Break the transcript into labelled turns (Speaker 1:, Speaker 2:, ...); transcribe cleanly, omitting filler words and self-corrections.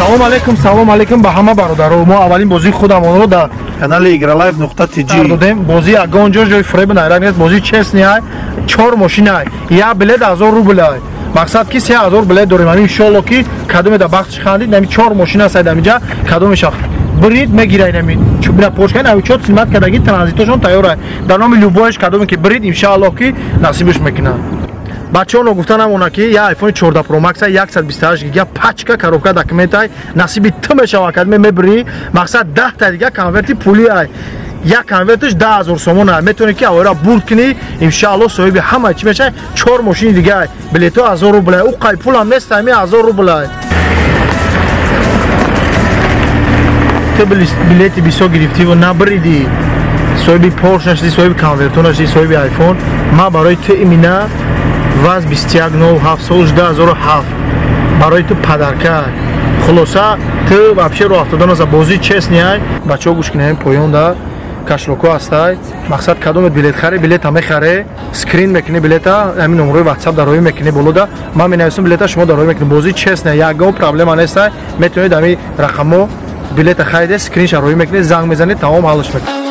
Speaker 1: Салом алейкум, салом алейкум ба ҳама бародаро. Мо аввалин бозии худамонро дар
Speaker 2: канали igralive.tg
Speaker 1: додем. Бозӣ ягон ҷо ҷои фиреб найранг нест, бозӣ честный ай, чор мошина ай, як билет 1000 рубл ай. Мақсад ки 3000 билет дорем. Ҳамин иншоалло ки кадоме да бахтш хандид, ҳамин чор мошина аст ҳаминҷа, кадомеша брид мегирай ҳамин. Бина пошка ин авичот симат кардаги транзитошон тайёр ай. Дар номи любоеш кадоме ки брид иншоалло ки насибш мекунад. Бачаҳо гуфта намона ки я iPhone 14 Pro Max 128 гига пачка коробка документ ай насиби ту мешава кадме мебри. Мақсад 10 та дига конверти пули ай. Як конвертش 10000 сомон ай. Метавонӣ ки авара бурд кунӣ, иншаалло соҳиби ҳама чӣ мешавӣ. Чор мошини дига ай. Билето 1000 рубл ай. Ӯ қай пулам нест, ами 1000 рубл ай. Ту билети бисёр гирифтиву набридӣ. Соҳиби Porsche нашудӣ, соҳиби конвертон нашудӣ, соҳиби iPhone. Ман барои ту имина ваз 21.07 сол 2007 барои ту падарка. Хулоса ту вообще роҳ афтода наза, бозӣ честный ай. Бачаҳо гӯш кунед, поён да кашлоко ҳастай. Мақсад кадомет билет харе, билета мехаре, скрин мекунӣ билета, ҳамин номерои WhatsApp дароӣ мекунӣ боло да. Ман менависам билета, шумо дароӣ мекунӣ. Бозӣ честный, ягон проблема нестай. Метавонед ҳамин рақамҳо билета хариде, скринша роӣ мекунед, занг мезанед, тамом ҳалш мекунед.